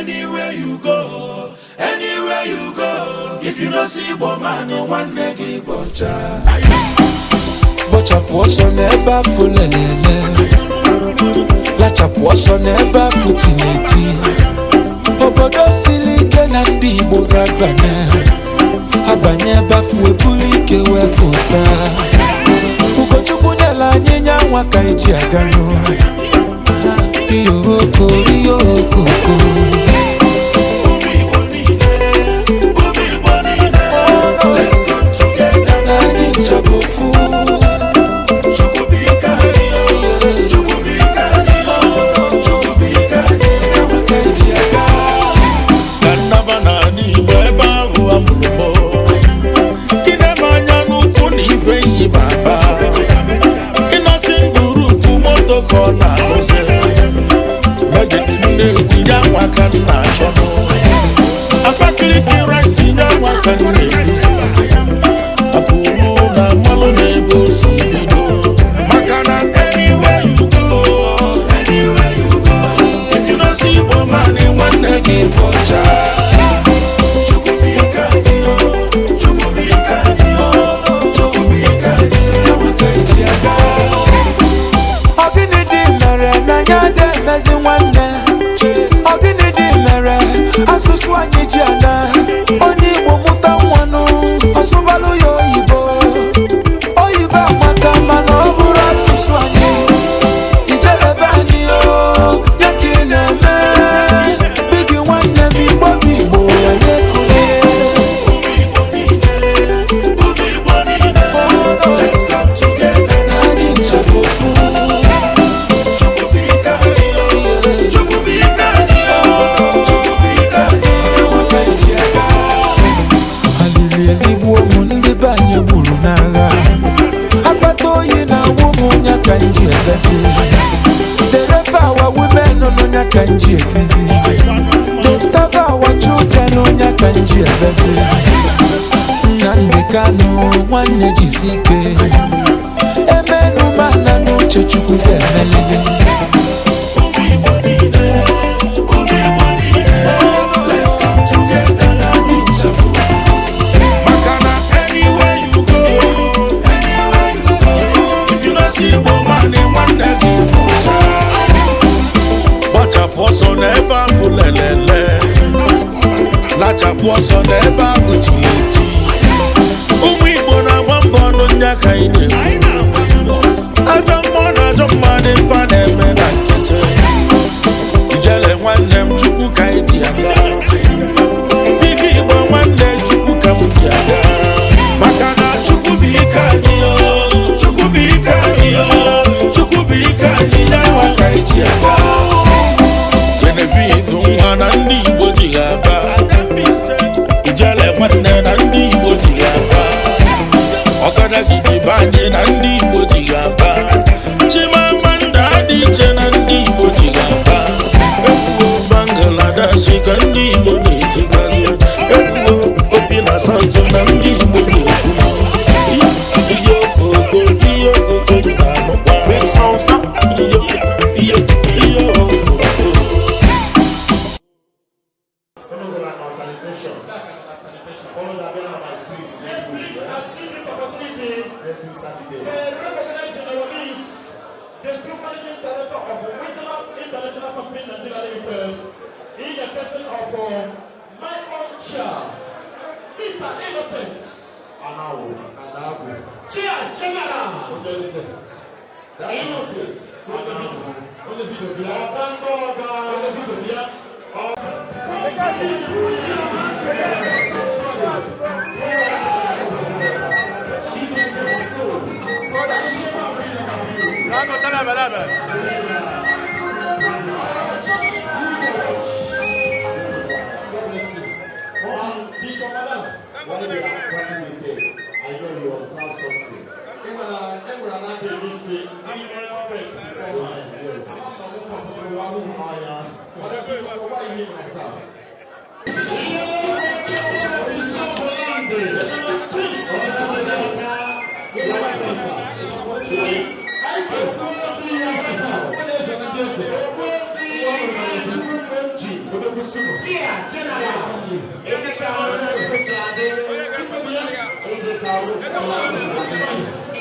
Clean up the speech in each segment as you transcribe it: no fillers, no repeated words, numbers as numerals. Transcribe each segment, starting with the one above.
Anywhere you go, anywhere you go, if you no see Igbo man, nwanne gị bọcha. Bọchapụ ọsọ n'ebe afụ lelele, lachapụ ọsọ n'ebe afụ tineti. Obodo siri ike na ndị Igbo ga-abanye abanye ebe afụ ebulu ike wee pụta. Ugochukwu nyere anyị nya nwa ka eji aga n'ụlọ. Iyo oko, iyo okoko. Ụmụ Igbo niile, ụmụ Igbo niile, let's come together. Na anyị ncha bụ ofu. Chukwu bụ ike anyị, Chukwu bụ ike anyị, Chukwu bụ ike anyị, nwa ka eji aga. Ka nnaba n'ala Igbo ebe ahụ amụrụ m. Ịna-eme anya n'ukwu na ife yi baba. Ịnọsị ngwurukwu moto ka ọ na-arụzi. Megide Nnewi ya nwa ka m na-achọ nụ. Abakaliki rice ya nwa ka m na-eguzi. Akụrụ na mmalụ na-ebe o si bido. Maka na anywhere you go, anywhere you go, if you no see Igbo man, nwanne gị bọcha. Chukwu bụ ike anyị, Chukwu bụ ike anyị, Chukwu bụ ike anyị, nwa ka eji aga. Ọ gịnị dị mere na anyị ada emezi nwanne? Ọ gịnị dị mere asụsụ anyị ji ana? Onye Igbo mụta nwanụ, ọsụbalụ ya oyibo. Oyibo amaka, mana ọ bụrụ asụsụ anyị ijerebe anyị o ya ka ị na-eme bigi nwanne m. Igbo bụ Igbo ya na-ekulie. Ụmụ Igbo niile, ụmụ Igbo niile, let's come together. Na anyị ncha bụ ofu. Chukwu bụ ike anyị, Chukwu bụ ike anyị, Chukwu bụ ike anyị, nwa ka eji aga. Alili eligbuo m ndị be anyị gburu n'agha. Akpata oyi na-awụ m nya ka m ji ebezi. They rape our women nya ka m ji etizi. They starve our children nya ka m ji ebezi. Nnamdi Kanu, nwanne, jisi ike. Emenu mana n'uche Chukwu ga-emelili. Ụmụ Igbo niile, ụmụ Igbo niile, let's come together na anyị ncha bụ ofu. Maka na anywhere you go, anywhere you go, if you no see Igbo man, nwanne gị bụcha. Gbachapụ ọsọ n'ebe ahụ lelele, lachapụ ọsọ n'ebe ahụ tiri eti. Ụmụ Igbo na-agba mbọ ọnụ nya ka anyị na-ekwu. Ajọ mmụọ na ajọ mmadụ ife a na-eme na nkịtị. Ijele nwanne m, Chukwu ka anyị ji aga. Ike Igbo nwanne, Chukwu ka m ji aga. Maka na Chukwu bụ ike anyị o, Chukwu bụ ike anyị o, Chukwu bụ ike anyị, ya nwa ka anyị ji aga. Genevieve nwa na ndị Igbo ji ya aba. Ijele nwanne na ndị Igbo ji ya aba. Ọkadagidi be anyị na ndị Igbo ji ya aba. Chimamanda Adichie na ndị Igbo ji ya aba. Ekwuo Bangladesh ka ndị Igbo na-ejigazi. Ekwuo obi na South na ndị Igbo na-ekwu. Ihe okoko, ihe okoko na-anụkwa. Iyo, iyo, iyo okoko. Follow that our salutation. Follow that bell my spirit next week. Yeah? Next week Saturday. Recognize in our midst the Group Managing Director of Windows International Company Nigeria Limited, in the person of my own chair, Mr. Innocent Anawo. Anabu. Chair General. Innocent. Anawo. Onye video bịa. Ọ̀gá ń bọ̀ ọ̀gá. Onye video bịa. When you are planning the day, I know you observe something. Yes. Oh, yeah. Chair General, Emeka Onosochade, Emeka Onosochade.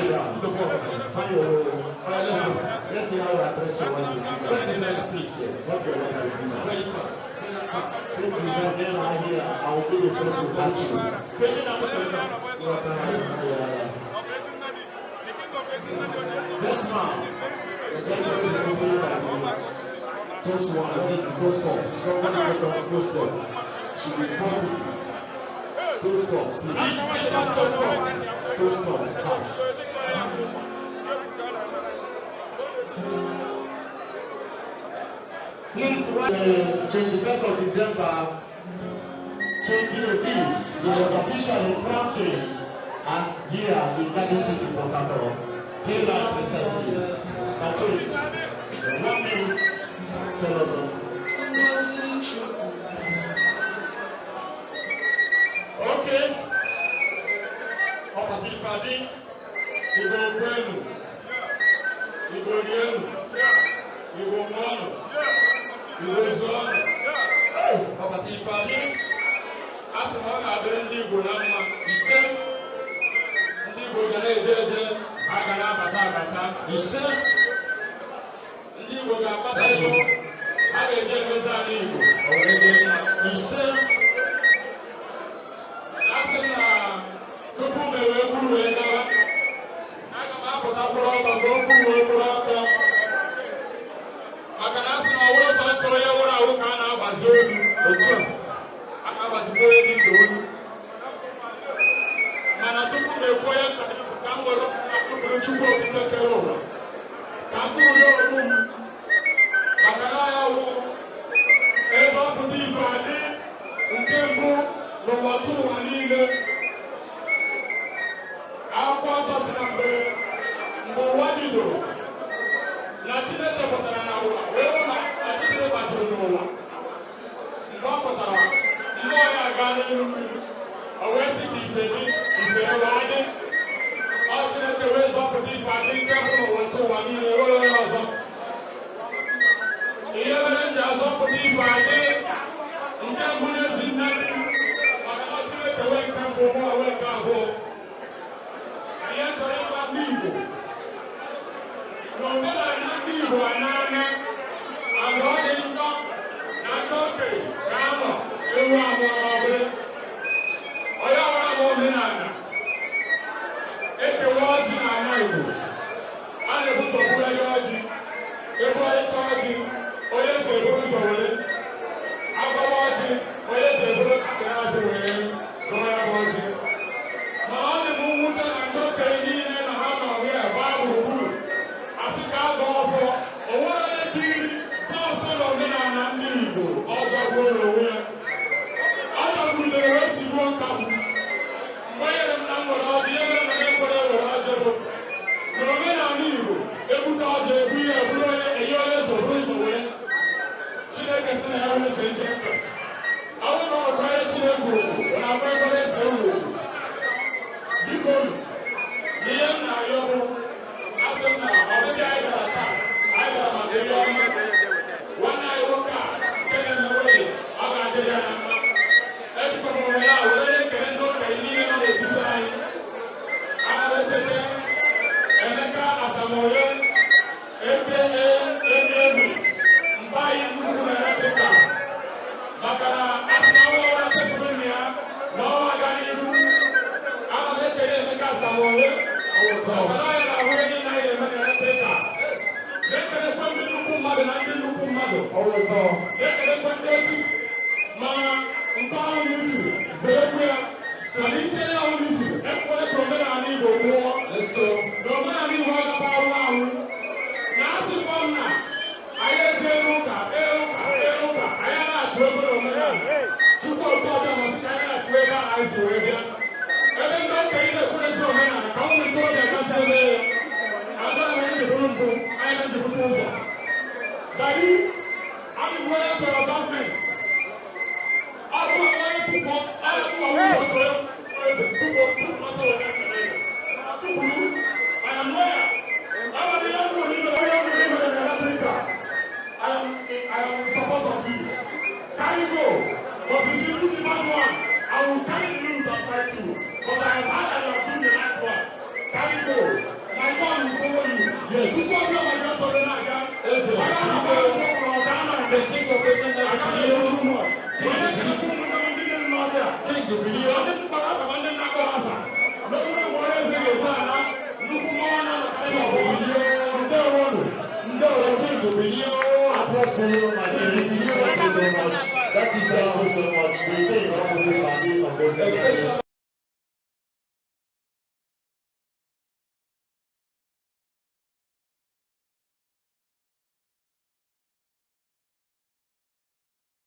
Thank you. Let's see how I address you when you see that. Please, yes. What do you want to see now? Please, then I hear, I will be the first to touch you. Yes, ma'am. Just one, what is the post for? Someone get us post for. Should be four pieces. Post for, please. Post for, pass. Please, 21st of December 2018, he was officially crowned king at here in Garden City, Port Harcourt. Daylight precisely. Okay, 1 minute, tell us something. Okay. Ọpàtì Ìfàdí, Igbo kwenu, Igbo rienu, Igbo mụọnụ, Igbo zụọnụ. Ọpàtì Ìfàdí, a sị na ọ ga-adịrị ndị Igbo na mma ise, ndị Igbo ga na-eje eje, ha ga na-abata abata ise, ndị Igbo ga-akpata ego, ha ga-eje emezi ala Igbo, ọ wee dị mma ise. A sị na tupu m ewee kwuru wee gawa, aga m apụta kwụrụ ọtọ ka o kwuru wee kwụrụ ọtọ. Maka na a sị na ọ wụrụ sọ nsọ onye nwụrụ anwụ ka a na-agbazi olu otu a, a na-agbazikwa onye dị iche olu. Mana tupu m ekwu onye nta ka m were akụkụrụ Chukwu okike kere ụwa, ka m bụrụ ya okpu m, maka na ya wụ ebe ọ pụta ife adị nke mbụ n'ụwa tụ ụwa niile. Akwụkwọ nsọ si na mgbe ụwa bidoro na Chineke pụtara na ụwa wee hụ na ọchịchịrị gbajiri n'ụwa. Mgbe ọ pụtara, mmụọ ya aga n'elu mmiri, o wee sị ka ife dị, ife wee dị. Ọ Chineke wee zọpụta ife adị nke mbụ n'ụwa tụ ụwa niile, were onye ọzọ. Ihe mere m ji azọpụta ife adị nke mbụ na-esi nne dị, maka na Chineke wee nke mbụ, mụọ wee nke abụọ. Ihe chọrọ ịgwa ndị Igbo na omenala ndị Igbo n'anya ala ọ dị njọ na ndị okenye ga-anọ ewu amụọ n'ọbụla. Onye ọbụla bụ omenala ekewa ọjị n'ala Igbo, a na-ebu ụzọ buru ya ọjị, ebe onye chọọ ọjị, onye so eburu ụzọ were agbawa ọjị, onye so eburu akara azụ were gọọ ya bụ ọjị. Mana ọ dị m mwute na ndị okenye niile na ha nọ here gbaa gburugburu asị ka a gọọ ọfọ, o nwere onye biri ọsọ na omenala ndị Igbo ọ jọgburu onwe ya. Ọ jọgburu wee sigbuo nkakwụ. Mgbe nyere m na m nwere ọjị, ihe mere na m ekwere were ọjị bụ na omenala Igbo ebute ọjị ebu ya eburu onye enye onye so buru ụzọ were. Chineke sị na ya wee eze ndị mkpa. Ọ bụrụ na ọ kwanye Chineke ugwu, ọ na-akwanyere eze ugwu. Biko, ihe m na-arịọ bụ asị m na ọbịbịa anyị bịara taa, anyị bịara maka ihe ọma. Nwanne anyị nwoke a nke na-eme nwunye, ọ ga-adịrị ya na mma. Ejikwa m onwe ya were na-ekele ndị okenye niile nọ n'etiti anyị. Ana m echeta Emeka Asamoye, aka Emi mba anyị nnukwu na Afrịka, maka na asị na nwa ọra chefuru nne ya na ọnwa aga n'ihu. Ana m ekele Emeka Asamoye maka na anyị na-ahụ ihe niile anyị na-eme na Afrịka. Na-ekelekwa ndị nnukwu mmadụ na ndị nnukwu mmadụ. Na-ekelekwa ndị otu mana nke ahụ n'uche zerekwa ya mana itinye ya ahụ n'uche ekwere ka omenala Igbo nwụọ. Na omenala Igbo agaba anwụ anwụ. Na asịkwa m na anyị eje n'ụka kpee ụka kpee ụka, anyị na-achụ ego na omenala. Tupu otu ọbịa masị ka anyị na-achụ ebe a anyị si wee bịa. Ebe ndị okenye na-ekwurezi omenala ka ụmụ ntorobịa gasị eme ya. Ada na anyị bụrụ mbụ, anyị na-ejibute ụzọ. Dari, abụ m onye chọrọ gọọmenti. Ọ bụ onye tupu onye tupu ụzọ so tupu tupu ọsọ wee na-ekele ya. Tupu I am lawyer. Ama m ihe mbụ n'ime onye mbụ n'ime na Afrịka. will carry the news and fight you. But I have heard that you are doing the right one. Carry go. My son will follow you. Yes. Tupu ọbịa ma bịa sọ̀rọ̀ na-aga. Eze. Aga m agba ụkwụ ụlọ gaa na The king of Eze Aga m bilie. ekwu too much. Onye ga-ekwu ụmụnne m ndị dị n'ọbịa. King bilie. Ndị mkpọrọ afa ndị na-akpọ afa. N'okpuru mgbe onye eze ga-eto ala, nnukwu mmọnwụ na-anọkarị n'ọgbọ. Ndewonu. Ndewo, king bilie. Apostle, my king, thank you so much. That is Thank you so much. The king of the family of A special